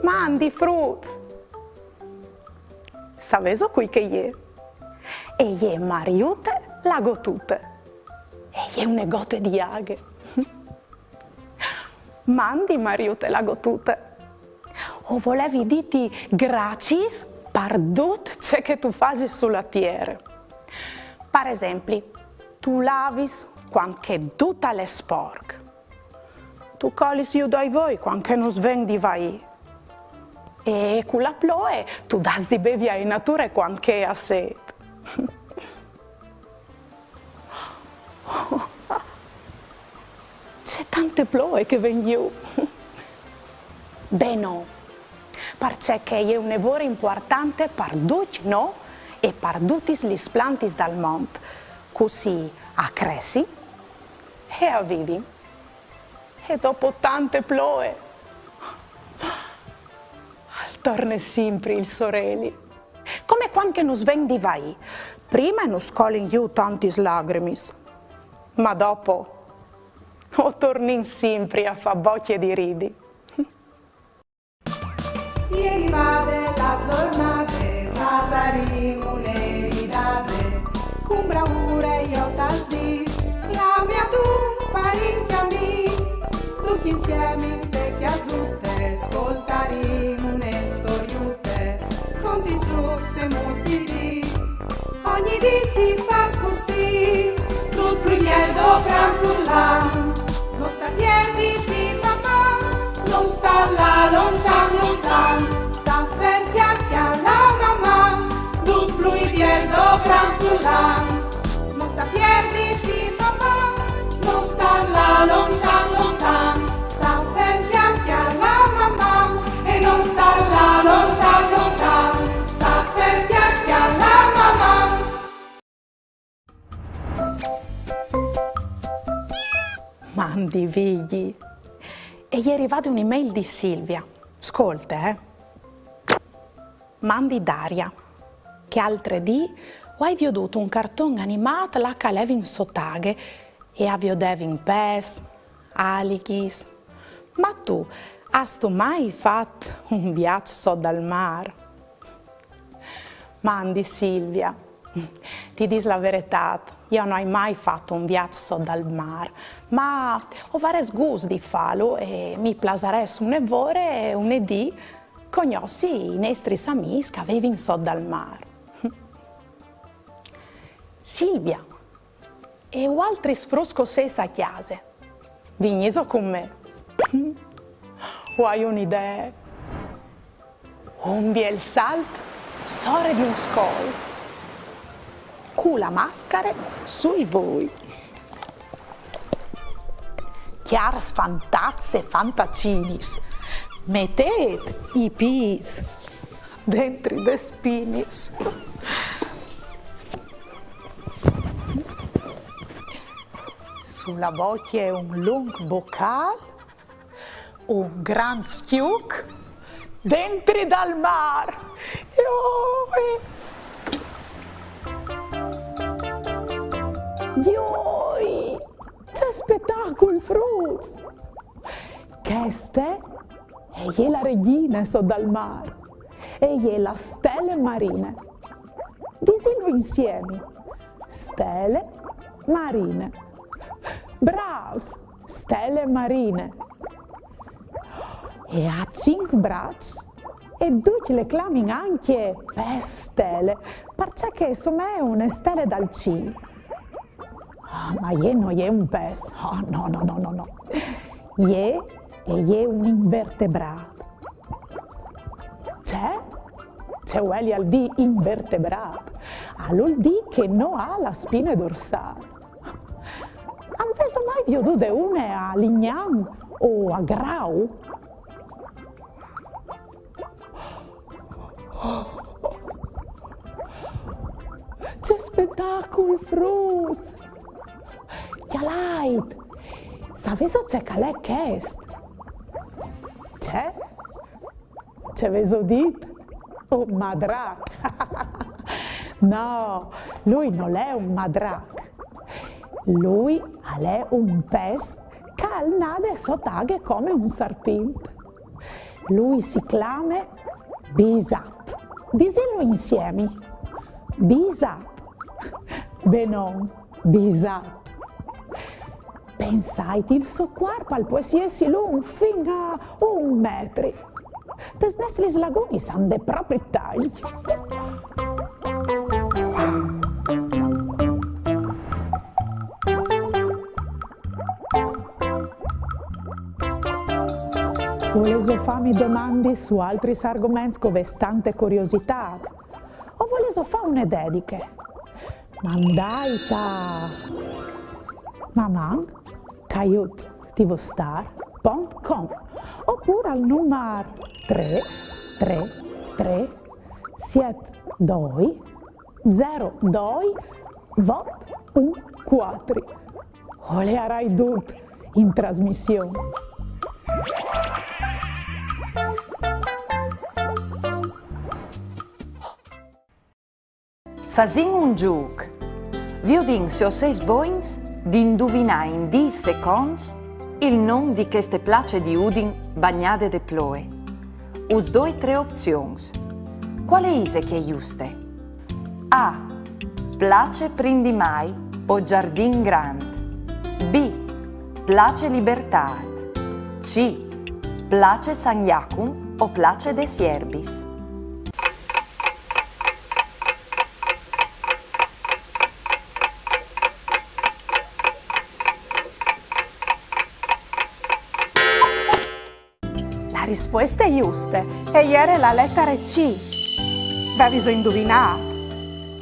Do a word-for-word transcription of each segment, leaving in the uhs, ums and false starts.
Mandi fruts! Savêso cui che e je? E je Mariute la gotute. E je une gote di aghe. Mandi Mariute la gotute. O volevi dîti graciis par dut ce che tu fasis su la tiere. Par esempli, tu lavis cuant che dut al è sporc. Tu colis jù dai voi cuant che nus ven di vaî. E cu la ploie tu dâs di bevi ae nature cuant che e à sêt. Ce tante ploie che e ven jù! Ben no, parcè che e je une vore impuartante par ducj nô e par dutis lis plantis dal mont, cussì a cressin e a vivin. E dopo tante ploie al torne simpri il soreli. Come cuant che nus ven di vaî. Prime nus colin jù tantis lagrimis, ma dopo o tornìn simpri a fâ bocje di ridi. E rivade la zornade, fasarìn une ridade, cun braure jo tal dîs, clami adun parint e amîs, ducj insiemi inte cjasute, scoltarìn une storiute, contint zûcs e muts di dì. Ogni dì si fâs cussì, dut plui biel dopran furlan. No sta pierditi, Maman, no sta lâ lontan, lontan. Sta fer, cjale, cjale, Maman, dut plui biel dopran furlan. No sta pierditi, Maman, no sta lâ lontan, lontan. Sta fer, cjale, cjale, Maman, e no sta lâ lontan, lontan. Sta fer, cjale, cjale, Maman. Mandi, Vigji. E je rivade une mail di Silvia. Scolte, eh. Mandi Daria. Chê altre dì o ai viodût un carton animât là che a levin sot aghe e a viodevin pes, alighis. Ma tu, âstu mai fat un viaç sot dal mâr? Mandi Silvia, ti dîs la veretât, jo no ai mai fat un viaç sot dal mâr, ma o varès gust di fâlu e mi plasarès une vore une dì cognossi i nestris amîs che a vivin sot dal mâr. Silvia, e vualtris fruts che o sês a cjase, vignîso cun me. O ai une idee. Un biel salt sore di un scol. Cu la mascare sui voi. Cjârs fantats e fantacinis, metêt i pîts dentri des spinis. Su la bocje un lunc bocâl, un grant scjuc dentri dal mâr. Joi! Joi! Ce spetacul, fruts! Cheste e je la regjine sot dal mâr. E je la stele marine. Disìnlu insiemi. Stele marine. Brâfs! Stele marine. E à cinc braçs e ducj le clamin ancje pes stele, parcè che e somee une stele dal cîl. Ah, ma jê no je un pes. Ah, no, no, no, no, no. Jê e je un invertebrât. Ce? Ce vuelial dî invertebrât? Al vûl dî che no à la spine dorsâl. Âstu mai viodude une a lignan o a grau? Ce spetacul, fruts! Cjalait! Savêso ce che al è chest? Ce? Ce vêso dit? Un madrac! No, lui nol è un madrac. Lui al è un pes Al nade sot aghe come un sarpint. Lui si clame Bisat. Disìnlu insiemi. Bisat. Benon, Bisat. Pensait, il so cuarp al pues jessi lunc fin a un metri. Tes nestris lagunis a 'nd è propit tancj. Volêso fâmi domandis su altris argoments che o vês tante curiositât? O volêso fâ une dediche? Mandait a maman caiut tvstar pont com opûr al numar trê trê trê siet doi zero doi vot un cuatri. O leiarai dut in trasmission. Fasìn un zûc. Viodìn se o sês bogns di induvinâ in dîs seconts il non di cheste place di Udin bagnade de ploie. Us doi trê opzions. Cuale ise chê juste? A. Place Prin di Mai o Zardin Grant. B. Place Libertât. C. Place San Jacum o Place des Jerbis. La rispueste juste e jere la letare C. Vêso induvinât?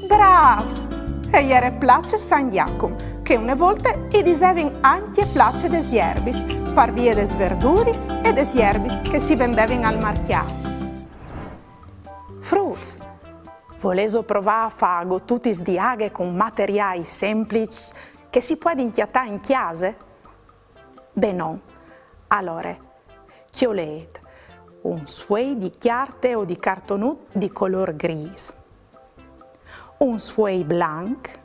Brâfs! E jere Place San Jacum, che une volte i disevin ancje Place des Jerbis, par vie des verduris e des jerbis che si vendevin al marcjât. Fruts, volêso provâ a fâ gotutis di aghe cun materiâi sempliçs che si puedin cjatâ in cjase? Benon, alore, cjolêt un sfuei di cjarte o di cartonut di colôr grîs, un sfuei blanc,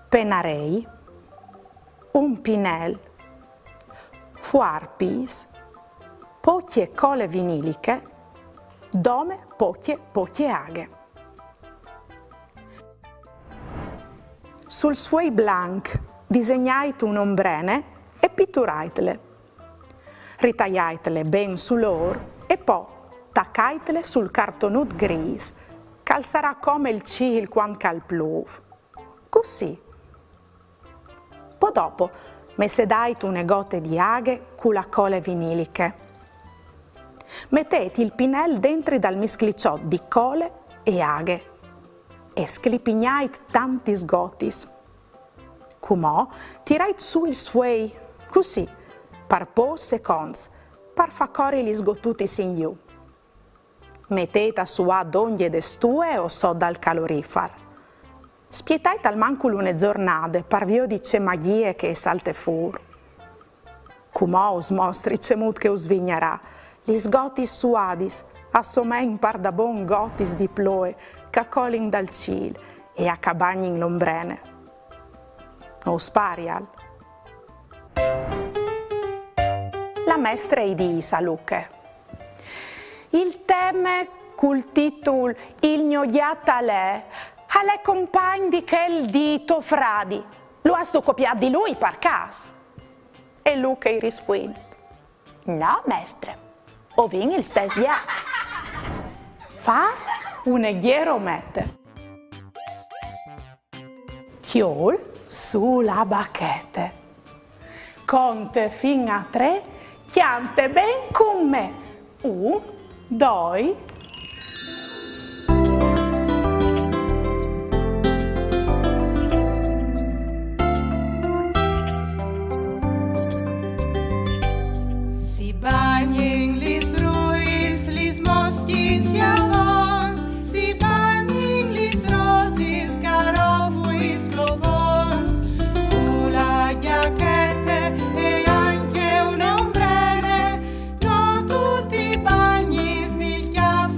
penarei, un pinel, fuarpis, pocje cole viniliche, dome pocje, pocje aghe. Sul sfuei blanc disegnait une ombrene e pituraitle. Ritaiaitle ben sul ôr e po tacaitle sul cartonut grîs, che al sarà come il cîl cuant che al plûf. Cussì. Po dopo, messedait une gote di aghe cu la cole viniliche. Metêt il pinel dentri dal miscliçot di cole e aghe e sclipignait tantis gotis. Cumò tirait sù il sfuei, cussì, par pôcs seconts, par fâ cori lis gotutis in jù. Metêt a suâ dongje de stue o sot dal calorifar. Spietait almancul une zornade par viodi ce magjie che e salte fûr. Cumò us mostri cemût che us vignarà. Lis gotis suadis a somein pardabon gotis di ploie che a colin dal cîl e a cabagnin l'ombrene. No us parial? La mestre i dîs a Luche: il teme cul titul Il gno gjat al è, al è compagn di chel di to fradi. Lu âstu copiât di lui, par câs? E Luche i rispuint: no, mestre, o vin il stes gjat. Fâs une gjeromete. Cjol sù la bachete. Conte fin a trê, cjante ben cun me. Un, doi. Si bagnin lis ruis, lis moscjis, i avons, si bagnin lis rosis, carofuis, clopons, cu la gjachete e ancje une ombrene, no tu ti bagnis nel cjâf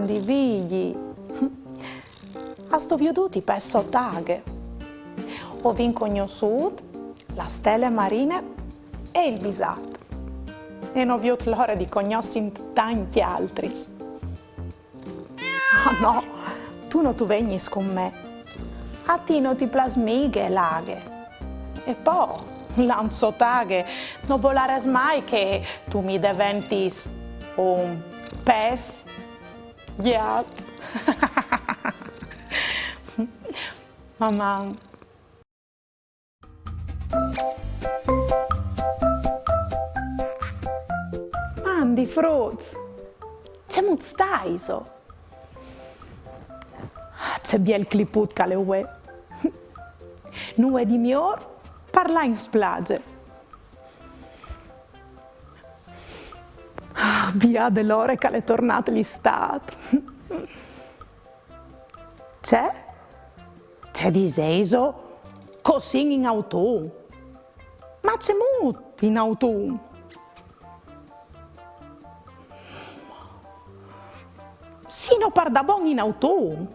Di Vigji. Âstu viodût i pes sot aghe? O vin cognossût la stele marine e il bisat. E no viôt la ore di cognossint tancj altris. Ah no, tu no tu vegnis cun me. A ti no ti plâs mighe la aghe. E po, lant sot aghe, no volarès mai che tu mi deventis un pes gjat. Maman. Mandi fruts, cemût staiso? Ah, ce biel cliput che al è vuê. Nuie di miôr par lâ in splaze. Ah, biade la ore che al è tornât l'istât. Ce? Ce disêso? Che o sin in autun? Ma cemût in autun? Sino pardabon in autun?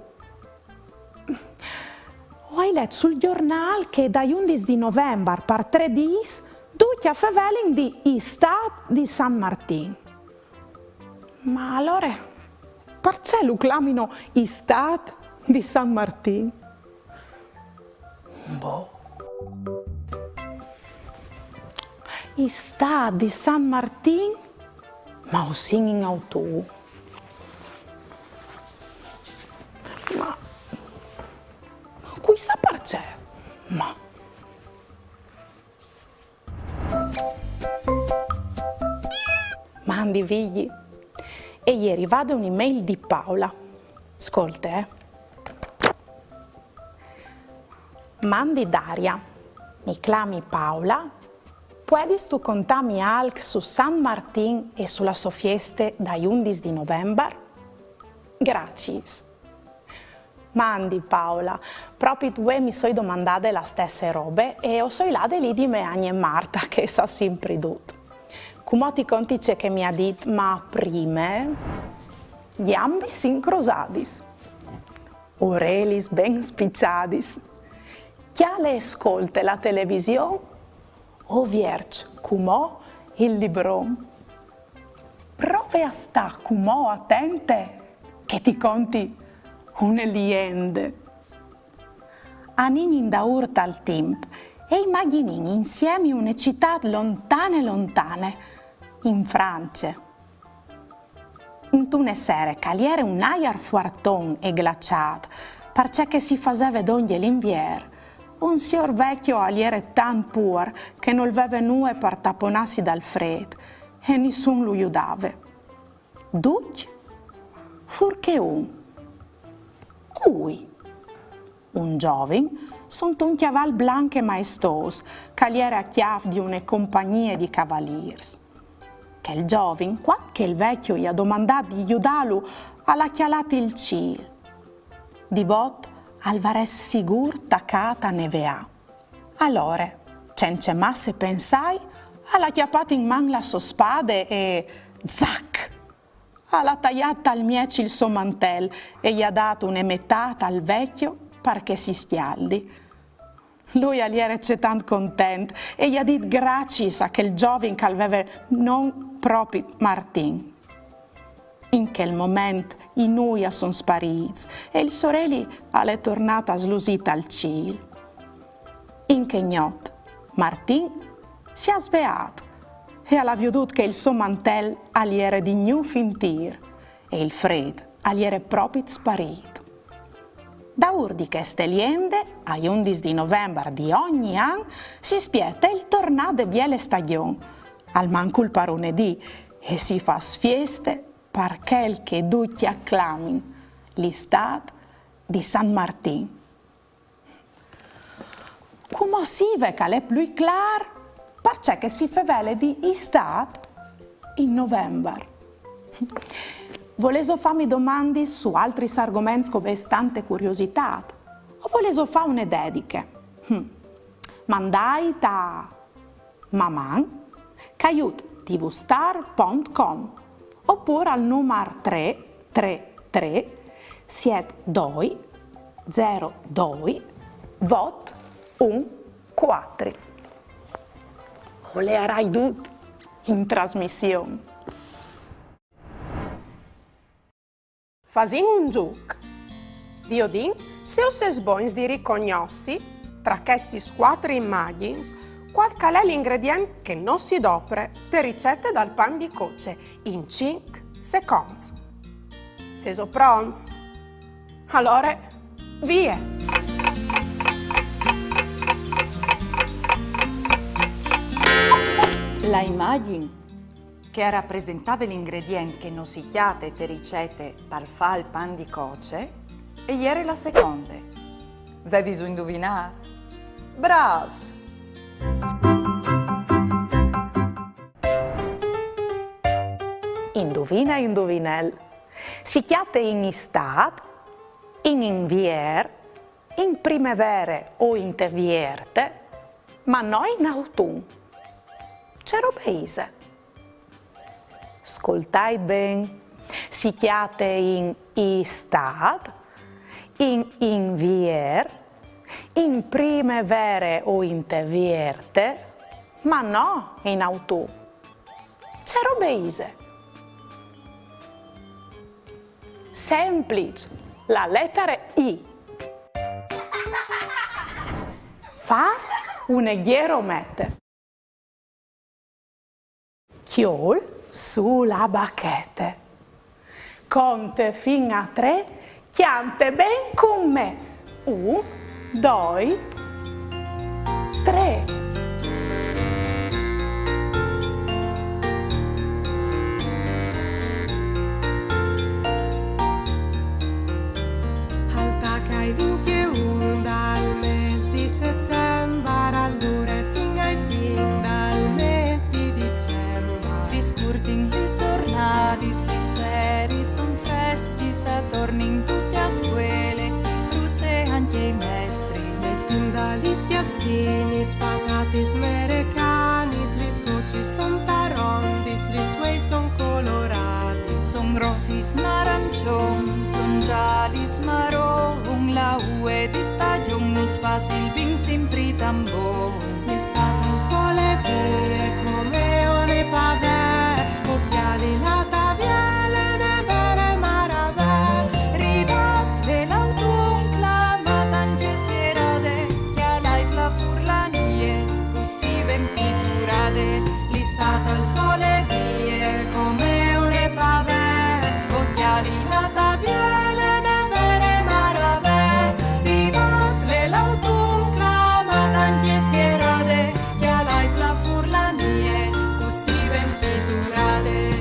O ai let sul gjornâl che dai undis di Novembar par trê dîs ducj a fevelin di Istât di San Martin. Ma alore, parcè lu clamino Istât di San Martin? Boh. Istât di San Martin? Ma o sin in autun. Ma cui sa parcè? Ma Mandi Vigji. E je rivade une mail di Paola. Scolte, eh. Mandi Daria, mi clami Paola. Puedistu contâmi alc su San Martin e su la sô fieste dai undis di Novembar? Graciis. Mandi Paola, propit vuê mi soi domandade la stesse robe e o soi lade li di mê agne Marta, che e sa simpri dut. Cumò ti conti ce che mi à dit, ma prime, gjambis incrosadis, orelis ben spiçadis, cjale e scolte la television o vierç cumò il libron. Prove a stâ cumò atente che ti conti une liende. Anìn indaûr tal timp e imagjinìn insiemi une citât lontane lontane, in France. Intune sere che al jere un aiar fuarton e glaçât, parcè che si faseve dongje l'Invier, un siôr vecjo al jere tant puar che nol veve nuie par taponâsi dal frêt e nissun lu judave. Ducj? Fûr che un. Cui? Un zovin suntun cjaval blanc e maestôs, che al jere a cjâf di une compagnie di cavalîrs. Chel zovin, cuant che il vecjo i à domandât di judâlu, al à cjalât il cîl. Di bot al varès sigûr tacât a neveâ. Alore, cence masse pensâi, al à cjapât in man la sô spade e, zac! Al à taiât tal mieç il so mantel e i à dât une metât al vecjo par che si scjaldi. Lui al jere cetant content e i à dit graciis a chel zovin che al veve non propit Martin. In chel moment i nûi a son sparîts e il soreli al è tornât a slusî tal cîl. In chê gnot, Martin si à sveât e al à viodût che il so mantel al jere di gnûf intîr e il frêt al jere propit sparît. Daûr di cheste liende, ai undis di Novembar di ogni an, si spiete il tornâ de biele stagjon, almancul par une dì, e si fâs fieste par chel che ducj a clamin l'istât di San Martin. Cumò si ve che al è plui clâr parcè che si fevele di Istât in Novembar. Volêso fâmi domandis su altris argoments che o vês tante curiositât? O volêso fâ une dediche? Hm. Mandait a maman caiut tvstar pont com opûr al numar trê trê Trê siet doi zero doi vot un cuatri. O learai dut in trasmission. Fasìn un zûc. Viodìn se o sês bogns di ricognossi, tra chestis cuatri imagjins, cuâl che al è l'ingredient che no si dopre te ricete dal pan di coce in cinc seconts. Sêso pronts? Alore, vie! La imagjin che e rapresentave l'ingredient che no si cjate te ricete par fâ il pan di coce e jere la seconde. Vêso induvinât? Brâfs! Induvine, induvinel. Si cjate in Istât, in Invier, in Primevere o inte Vierte, ma no in Autun. Ce robe ise? Scoltait ben. Si cjate in Istât, in Invier, in Primevere o inte Vierte, ma no in Autun. Ce robe ise? Sempliç, la letare I. Fâs une gjeromete. Cjol sù la bachete. Conte fin a trê, cjante ben cun me. Un, doi, trê. Al tache ai vincjeun dal mês di Setembar, al dure fin ai fin dal mês di Dicembar. Si scurtin lis zornadis, lis seris son frescjis, a tornin ducj a scuele, i fruts e ancje i mestris. Nel timp da lis cjastinis, patatis, merecanis, lis cocis son tarondis, lis ueis son coloradis. Son rossis, narançons, son zalis, marons, la ue di stagjon nus fâs il vin simpri tant bon. L'Istât al vole vie come une pavee, o cjali la taviele, nevere, maravee. Rivât l'Autun, clamat ancje sierade, cjalait la furlanie, cussì ben piturade. L'Istât al vole vie come une pavee, o cjali la taviele, nevere, maravee. Rivât l'Autun, clamat ancje sierade, cjalait la furlanie, cussì ben piturade.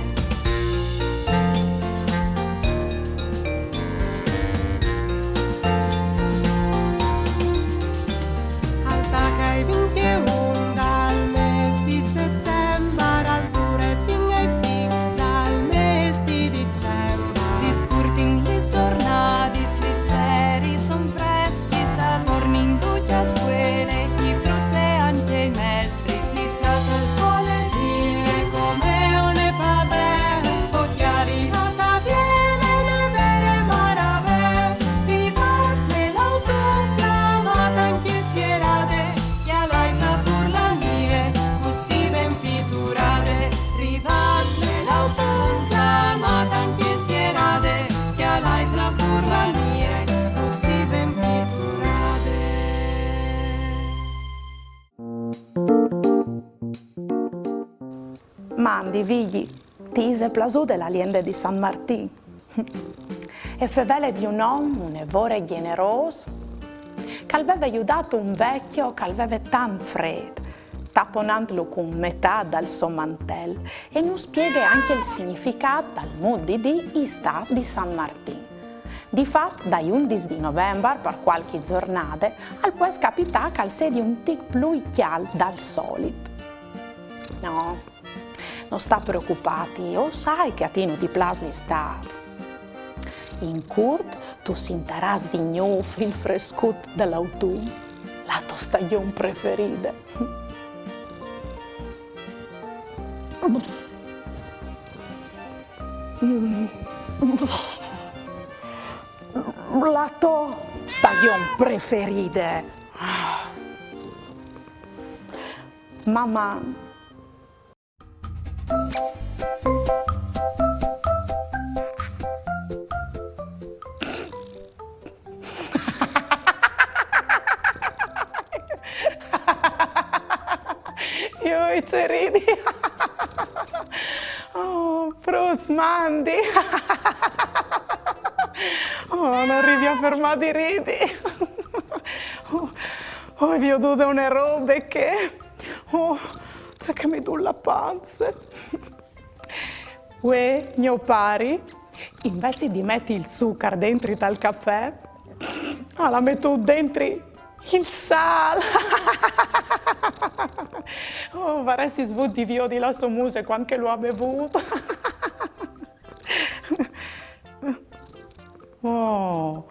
Al tache ai vincjeun dal mês di Setembar, al dure fin ai fin dal mês di Dicembar. Si scurtin lis zornadis, lis seris son frescjis, a tornin ducj a scuele, i fruts e ancje i mestris. L'Istât al vole vie come une pavee, o cjali la taviele, nevere, maravee. Rivât l'Autun, clamat ancje sierade, cjalait la furlanie, cussì ben piturade. Rivât l'Autun, clamat ancje sierade, cjalait la furlanie, cussì ben piturade. Mandi, Vigji, ti ise plasude la liende di San Martin? E fevele di un om une vore gjenerôs, che al veve judât un vecjo che al veve tant frêt, taponantlu cun metât dal so mantel, e nus spieghe ancje il significât dal mût di dî Istât di San Martin. Di fat, dai undis di Novembar, par cualchi zornade, al pues capitâ che al sedi un tic plui cjalt dal solit. No, no sta preocupâti, o sai che a ti no ti plâs l'Istât. In curt tu sintarâs di gnûf il frescut dal Autun, la tô stagjon preferide. To stagion preferide? Maman. Joi, ce ridi. Oh, fruts, mandi. Oh, no rivi a fermâ di ridi. Oh, oh, o ai viodude une robe che... Oh, ce che mi dûl la panze. Vuê gno pari, invezit di meti il zucar dentri tal cafè, al à metût dentri il sâl. Oh, varessis vût di viodi la sô muse cuant che lu à bevût. Oh,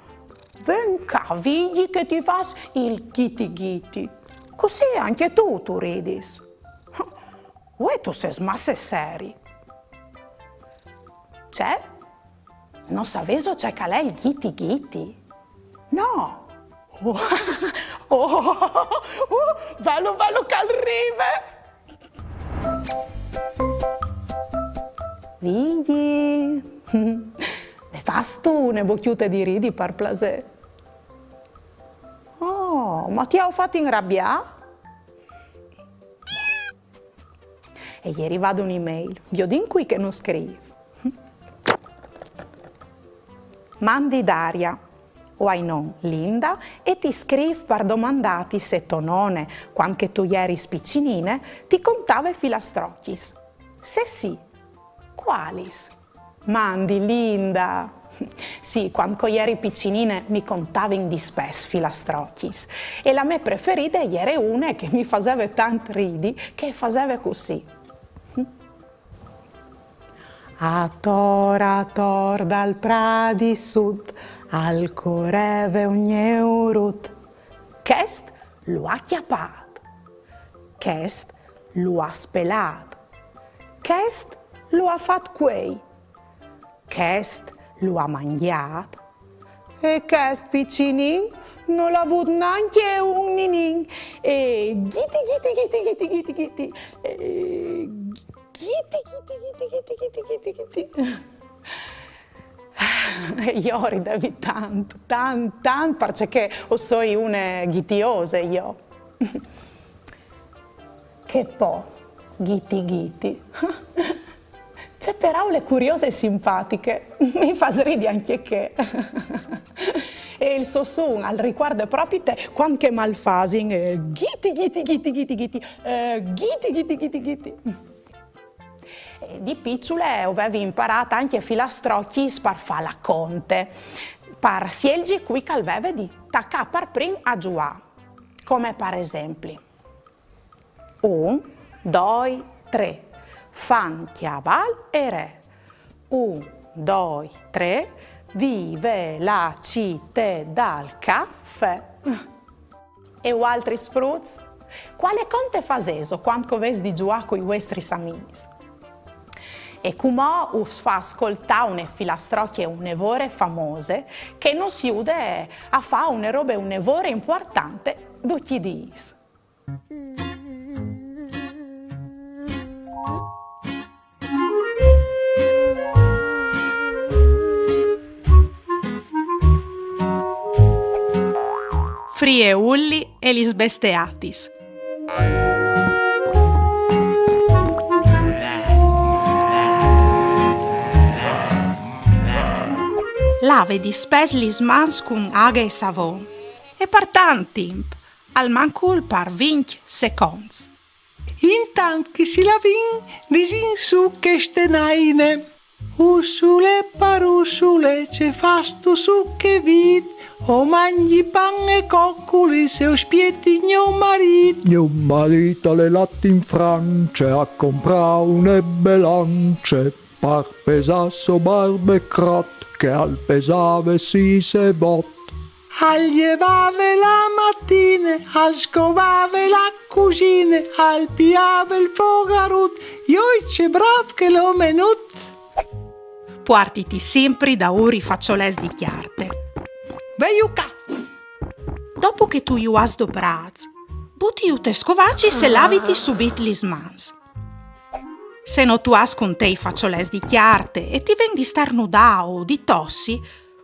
ven ca, Vigji, che ti fâs il ghiti ghiti. Cussì ancje tu tu ridis. Vuê tu sês masse seri. Ce? No savêso ce che al è il ghiti ghiti? No. Oh, oh, oh, velu, velu che al rive. Vigji, me fâstu une bocjute di ridi, par plasê? Oh, ma ti aio fat inrabiâ? E je rivade une email. Viodìn cui che nus scrîf. Mandi Daria, o ai non Linda e ti scrîf par domandâti se tô none, cuant che tu jeris piçinine, ti contave filastrocjis. Se sì, cualis? Mandi, Linda! Sì, cuant che o jeri piçinine mi contavin dispès filastrocjis. E la mê preferide e jere une che mi faseve tant ridi, che e faseve cussì. Ator, ator dal prât di sut, al coreve un gneu rut. Chest lu à cjapât. Chest lu à spelât. Chest lu à fat cuei. Chest lu à mangjât. E chest piçinin nol à vût nancje un ninin. E ghiti, ghiti, ghiti, ghiti, ghiti, ghiti. E ghiti, ghiti, ghiti, ghiti, ghiti, ghiti, ghiti. Jo o ridevi tant, tant, tant, parcè che o soi une ghitiose, jo. Che po, ghiti ghiti. Ce peraule curiose e simpatiche. Mi fâs ridi ancje chê. E il so sun al ricuarde propit cuant che mal fasin, eh, ghiti, ghiti, ghiti, ghiti, ghiti, eh, ghiti, ghiti, ghiti, ghiti. E di piçule o vevi imparât ancje filastrocjis par fâ la conte, par sielzi cui che al veve di tacâ par prin a zuiâ. Come par esempli: un, doi, trê, fan cjaval e re. Un, doi, trê, vive la citê dal cafè. E vualtris fruts? Cuale conte fasêso cuant che o vês di zuiâ cui vuestris amîs? E cumò us fâs scoltâ une filastrocje une vore famose che nus jude a fâ une robe une vore impuartante ducj i dîs. Frie Ulli e lis besteatis. Lave dispès lis mans cun aghe e savon, e par tant timp, almancul par vincj seconts. Intant che si lavìn, disìn sù cheste naine. Ursule, parussule, ce fâstu sù chê vît? O mangji pan e coculis e o spieti gno marît. Gno marît al è lât in France a comprâ une belance par pesâ so barbe crot, che al pesave sîs e vot. Al jevave la matine, al scovave la cusine, al piave il fogarut, joi ce brâf chel omenut! Puartiti simpri daûr i façolets di cjarte. Vegnu ca! Dopo che tu ju âs doprâts, butiju tes scovacis e laviti subit lis mans. Se no tu âs cun te i façolets di cjarte e ti ven di starnudâ o di tossi,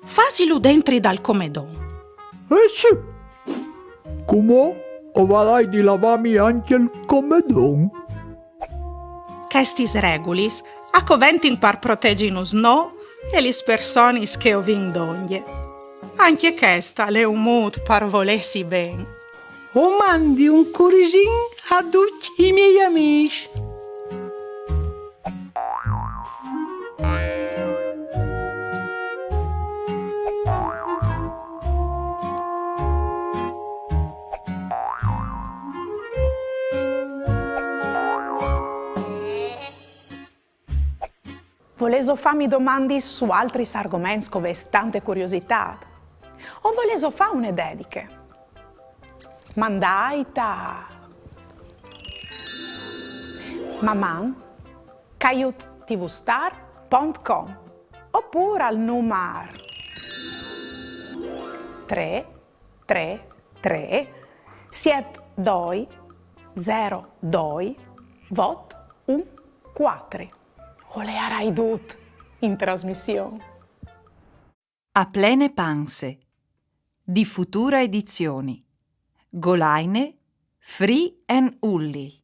fasilu dentri dal comedon. Eh sì! Cumò o varai di lavâmi ancje il comedon. Chestis regulis a coventin par protezinus nô e lis personis che o vin dongje. Ancje chest al è un mût par volêsi ben. O mandi un curisin a ducj i miei amîs. Volêso fâmi domandis su altris argoments che o vês tante curiositât? O volêso fâ une dediche? Mandait a maman caiut tvstar pont com opûr al numar trê trê trê siet doi zero doi vot un cuatri. O leiarai dut in trasmission. A plene panze, di Futura Edizioni. Golaine Free and Ulli.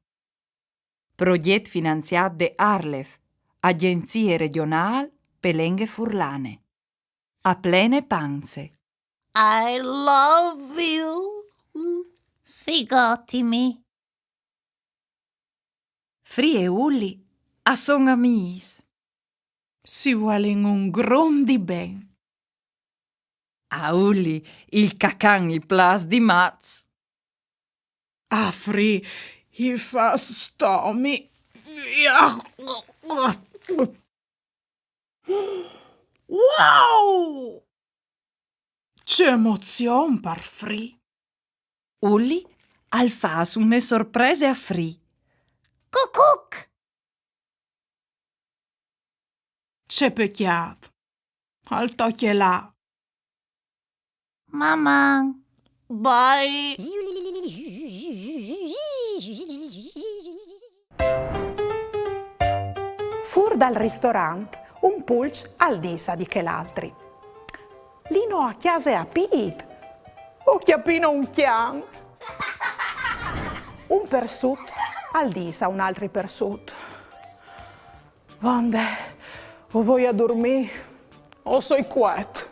Progjet finanziât de ARLeF, Agjenzie Regjonâl pe Lenghe Furlane. A plene panze. I love you. Figotimi. Free e Ulli a son amîs. Si vuelin un grum di ben. A Ulli il cacan i plâs di mats. A Free i fâs stomi. Wow! Ce emozion par Free! Ulli al fâs une sorprese a Free. Cucuc! Ce pecjât! Al tocje lâ. Maman. Bye. Fûr dal ristorant, un pulç al dîs a di chel altri: Lino a cjase a pît? O cjapino un cjan? Un persut al dîs a un altri persut: Vonde, o voi a durmî, o soi cuet.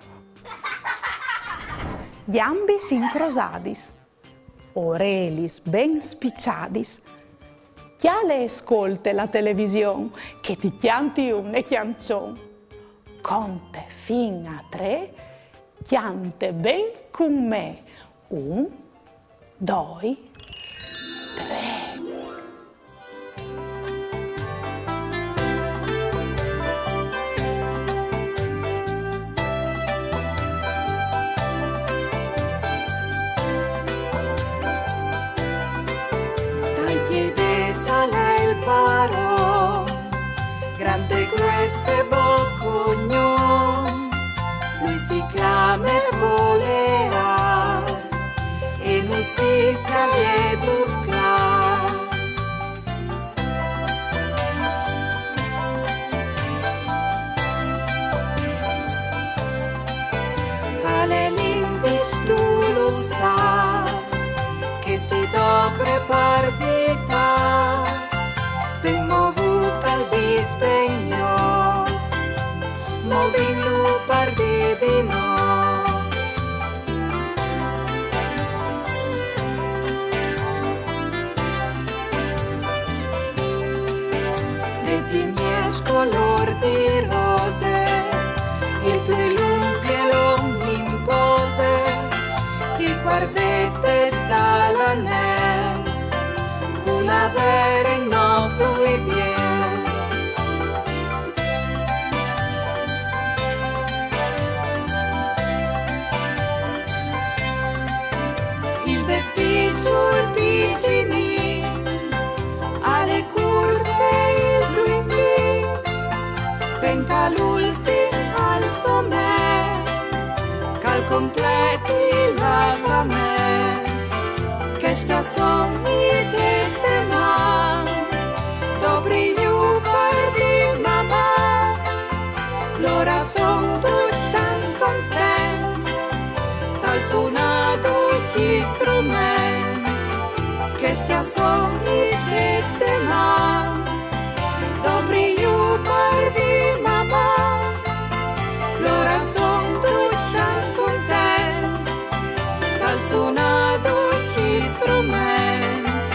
Gjambis incrosadis, orelis ben spiçadis, cjale e scolte la television, che ti cjanti une cjançon. Conte fin a trê, cjante ben cun me. Un, doi, trê. Dai, chiedês al è il paron, grant e grues e bocugnon. Lui si clame Bolear e nus dîs che al è dut clâr. Al è limpid, tu lu sâs, che si dopre par di tâs, ben movût al dîs ben jo, movìnlu par dî di nô. De tigneis colôr di rose, il plui lunc e longh in pose, il cuardet tal anel, cu la vere no plui biel. Il dêt piçul piçinin, al è curt e il plui fin, ben che al ultin al somee, che al Completi la famee, chescj a son i dîs de man, dopri jù par dî mamà. Lôr a son ducj tant contents, tal sunâ ducj i struments, chescj a son i dîs de man, dopri jù par dî mamà. Lôr a son ducj tant contents, tal sunâ ducj i struments.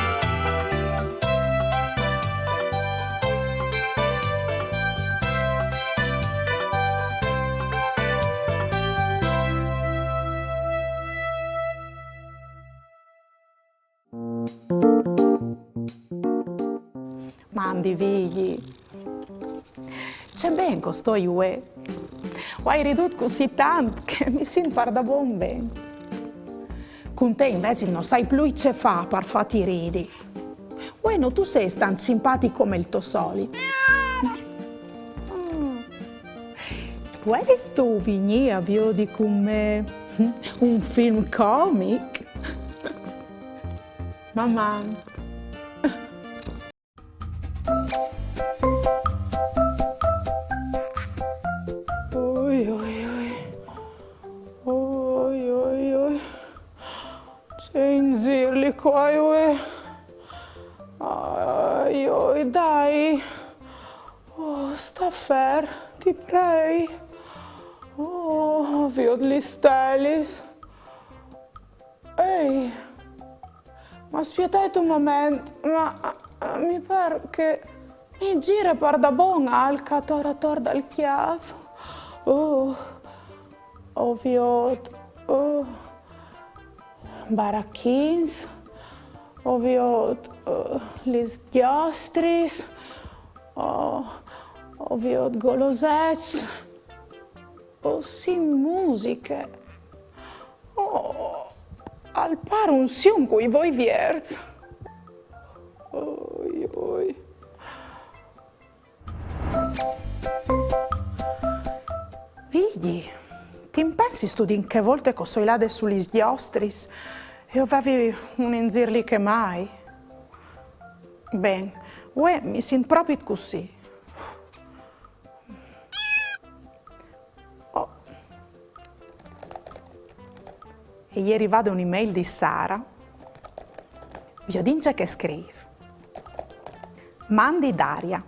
Mandi, Vigji. Ce ben che o stoi vuê. O ai ridût cussì tant che mi sint pardabon ben. Cun te invezit no sai plui ce fâ par fâti ridi. Vuê no tu sês tant simpatic come il to solit. Vuelistu vignî a viodi cun me un film comic? Maman! Oi, oi, oi. Oi, oi, oi. Ce inzirli che o ai vuê. Oi, oi, dai. Oh, sta fer, ti prei. Oh, viôt lis stelis. Ehi, ma spietait un moment, ma, eh, mi pâr che mi zire pardabon alc ator ator dal cjâf. Oh, o viôt, oh, barachins, o viôt, eh, lis gjostris, oh, o viôt golosets, o sint musiche. Oh, al pâr un sium cui voi vierts. Oi, oi. Vigji, ti impensistu di in chê volte che o soi lade su lis gjostris e o vevi un inzirli che mai? Ben, vuê mi sint propit cussì. Oh. E je rivade une mail di Sara. Viodìn ce che e scrîf. Mandi Daria,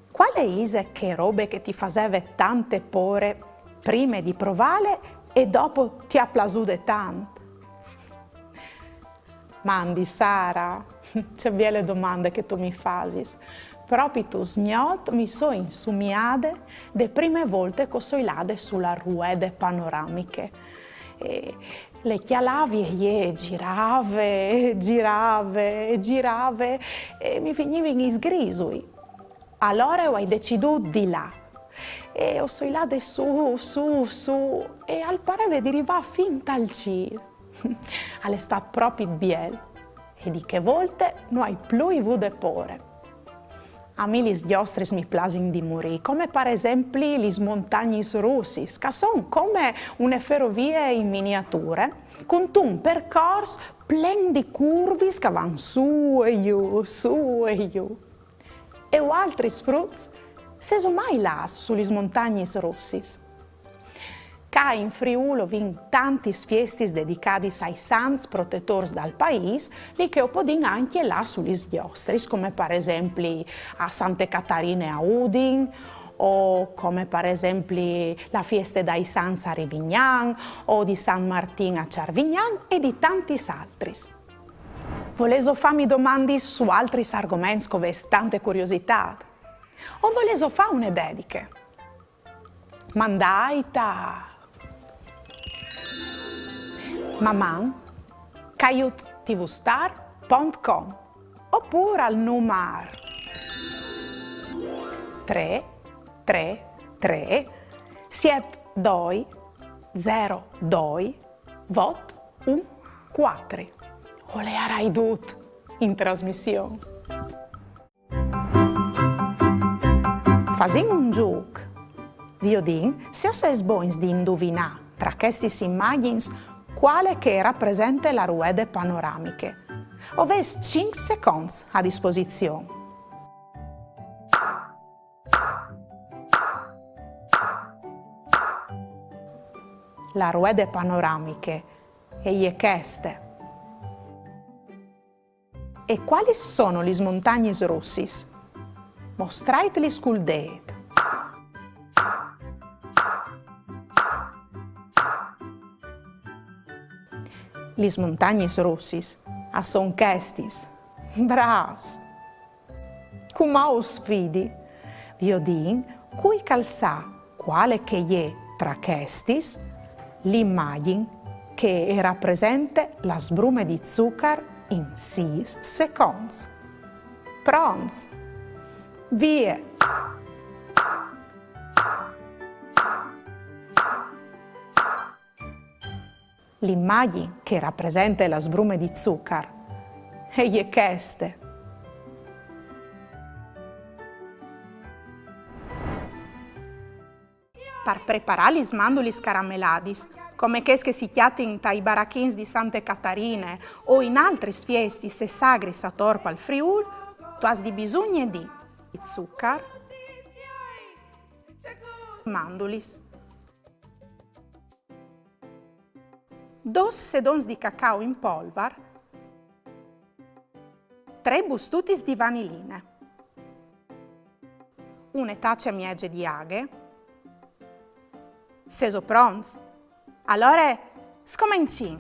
cuale ise chê robe che ti faseve tante pôre prime di provâle e dopo ti à plasude tant? Mandi, Sara! Ce biele domande che tu mi fasis. Propit usgnot mi soi insumiade de prime volte che o soi lade su la ruede panoramiche. E le cjalavi e jê e girave, e girave, e girave, e mi vignivin i sgrisui. Alore o ai decidût di lâ. E o soi lade sù, sù, sù, e al pareve di rivâ fin tal cîl. Al è stât propit biel. E di chê volte no ai plui vude pôre. A mi lis gjostris mi plasin di murî, come par esempli lis montagnis russis, che a son come une ferovie in miniature, cuntun percors plen di curvis che a van sù e jù, sù e jù. E voaltris fruts, sêso mai lâts su lis montagnis russis? Ca in Friûl o vin tantis fiestis dedicadis ai sants protetôrs dal paîs, li che o podìn ancje lâ su lis gjostris, come par esempli a Sante Catarine a Udin, o come par esempli la fieste dai Sants a Rivignan, o di San Martin a Çarvignan e di tantis altris. Volêso fâmi domandis su altris argoments che o vês tante curiositât? O volêso fâ une dediche? Mandait a maman caiut tvstar pont com opûr al numar trê trê trê siet doi zero doi vot un cuatri. O leiarai dut in trasmission. Fasìn un zûc. Viodìn se o sês bogns di induvinâ tra chestis imagjins, cuale che e rapresente la ruede panoramiche. O vês cinc seconts a disposizion. La ruede panoramiche e je cheste. E cualis sono lis montagnis russis? Mostraitlis cul dêt. Lis montagnis russis a son chestis. Brâfs! Cumò us sfidi. Viodìn cui che al sa cuale che e je tra chestis l'imagjin che e rapresente la sbrume di zucar in sîs seconts. Pronts? Vie! L'imagjin che e rapresente la sbrume di zucar e je cheste. Par preparâ lis mandulis carameladis, come chês che si cjatin tai barachins di Sante Catarine o in altris fiestis e sagris ator pal Friûl, tu âs di bisugne di zucar, mandulis, dôs sedons di cacau in polvar, trê bustutis di vaniline, une tace e mieze di aghe. Sêso pronts? Alore, scomencìn!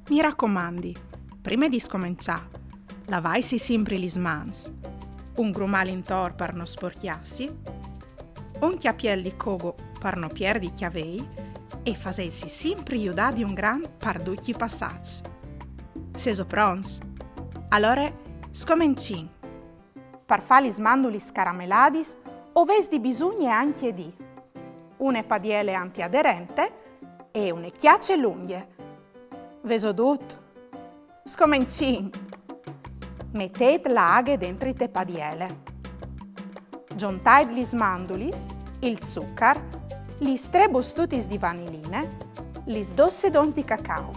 Mi racomandi, prime di scomençâ, lavaitsi simpri lis mans, un grumâl intor par no sporcjâsi, un cjapiel di cogo par no pierdi cjavei e fasêtsi simpri judâ di un grant par ducj i passaçs. Sêso pronts? Alore, scomencìn! Par fâ lis mandulis carameladis o vês di bisugne ancje di une padiele antiaderente e une cjace lungje. Vêso dut? Scomencìn! Metêt la aghe dentri te padiele. Zontait lis mandulis, il zucar, lis trê bustutis di vaniline, lis dôs sedons di cacau.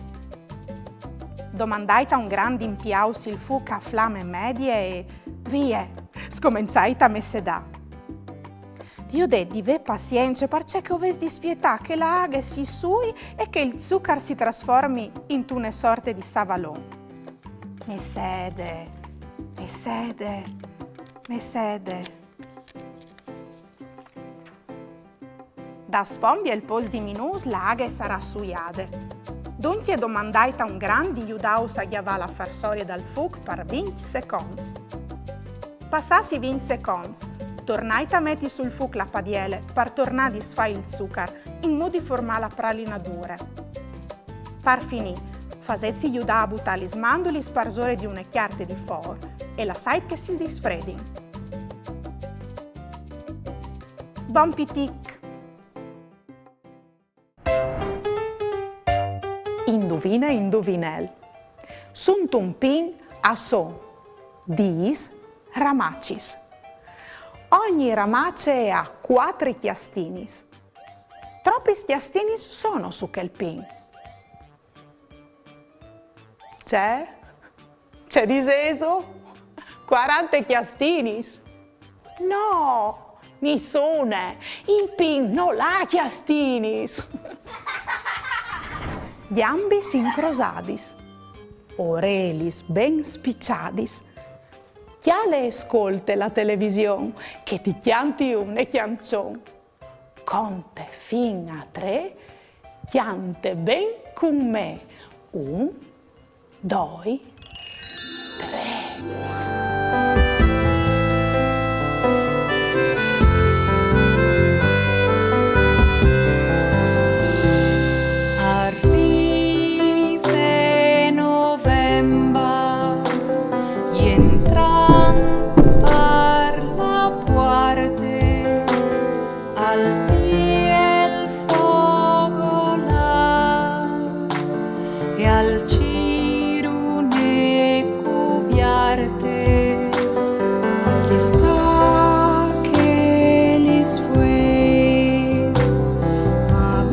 Domandait a un grant impiâus il fûc a flame medie e vie, scomençait a messedâ. Viodêt di vê pazience, parcè che o vês di spietâ che la aghe si sui e che il zucar si trasformi intune sorte di savalon. Messede, messede, messede. Daspò un biel pôcs di minûts la aghe e sarà suiade. Duncje domandait a un grant di judâus a gjavâ la farsorie dal fûc par vincj seconts. Passâts i vincj seconts, tornait a meti sul fûc la padiele par tornâ a disfâ il zucar, in mût di formâ la pralinadure. Par finî, fasêtsi judâ a butâ lis mandulis parsore di une cjarte di for e lassait che si disfredin. Bon pitic! Induvine, induvinel. Suntun pin a son dîs ramacis. Ogni ramace e à cuatri cjastinis. Tropis cjastinis sono su chel pin? Ce? Ce disêso? Cuarante cjastinis? No, nissune. Il pin nol à cjastinis. Gjambis incrosadis, orelis ben spiçadis. Cjale e scolte la television, che ti cjanti une cjançon. Conte fin a trê, cjante ben cun me. Un, doi, trê. Arrive novembar, jentrant par la puarte, al pît el fogolar e al cîr une cuvierte, al distache lis fueis a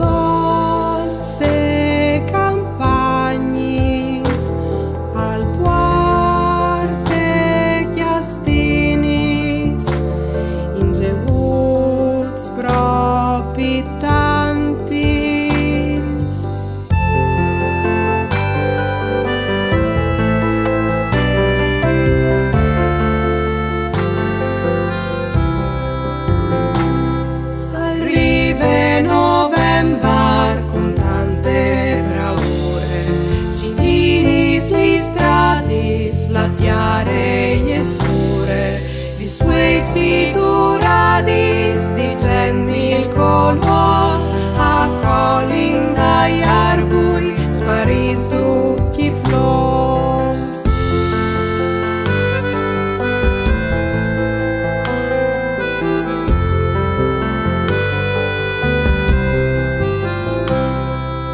Spituradis di cent mil colors, a colin dai arbui sparìs ducj i flors.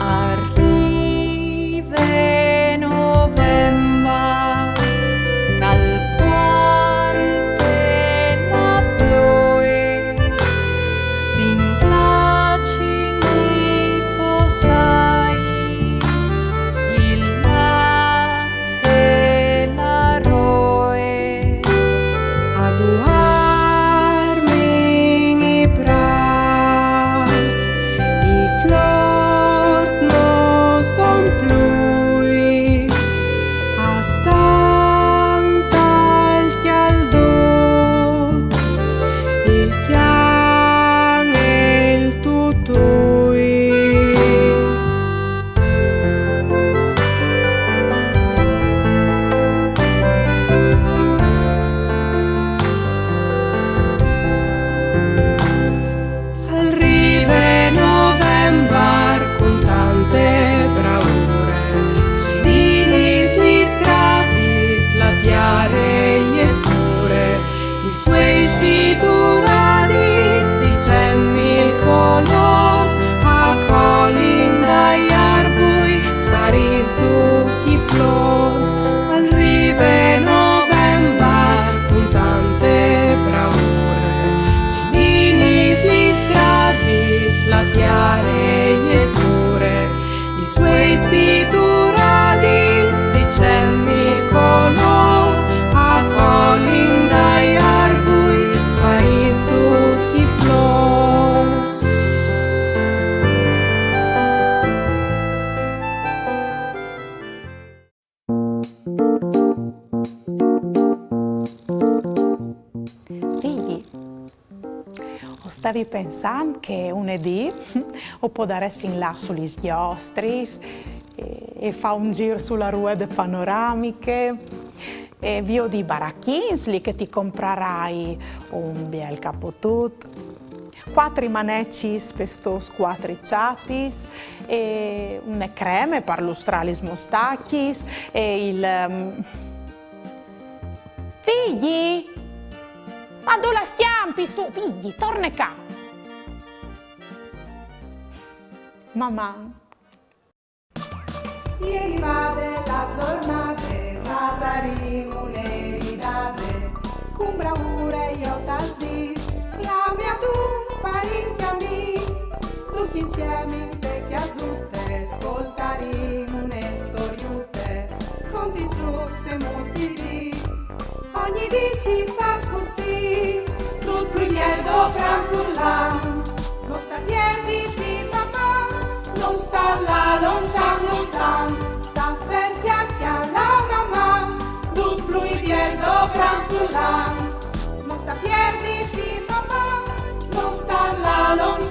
Arrive novembar, ch'al puarte la ploie, s'inclacin i fossai, il lat e la roe, a duarmin i prats, i flors no son plui, a stan tal cjaldut, il cjan e il tutui. Al rive novembar cun tante braure, cininis lis stradis, la tiare e je scure, lis fueis spituradis di cent mil colors, a colin dai arbui sparìs ducj i flors. Al rive novembar cun tante braure, cininis lis stradis, la tiare e je scure, lis fueis spituradis di cent mil colors, a colin dai arbui sparìs ducj i flors. Figli, o stavi pensant che une dì o podaressin lâ su lis gjostris e, e fâ un zîr su la ruede panoramiche e viodi i barachins li che ti comprarai un biel capotut, cuatri manecis pes tôs cuatri çatis e une creme par lustrâ lis mostachis e il, ehm, Figli! Ma dulà scjampis tu? Figli, torne ca! Maman! E je rivade la zornade, fasarìn une ridade, cun braure jo tal dîs, clamìn adun parint e amîs, ducj insiemi inte cjasute, scoltarìn une storiute, cont i zûcs e mus di dì. Ogni dì si fâs cussì, dut plui biel dopran furlan. No sta pierditi, Maman, no sta lâ lontan, lontan. Sta fer, cjale la Maman, dut plui biel dopran furlan. No sta pierditi, Maman, no sta lâ lontan.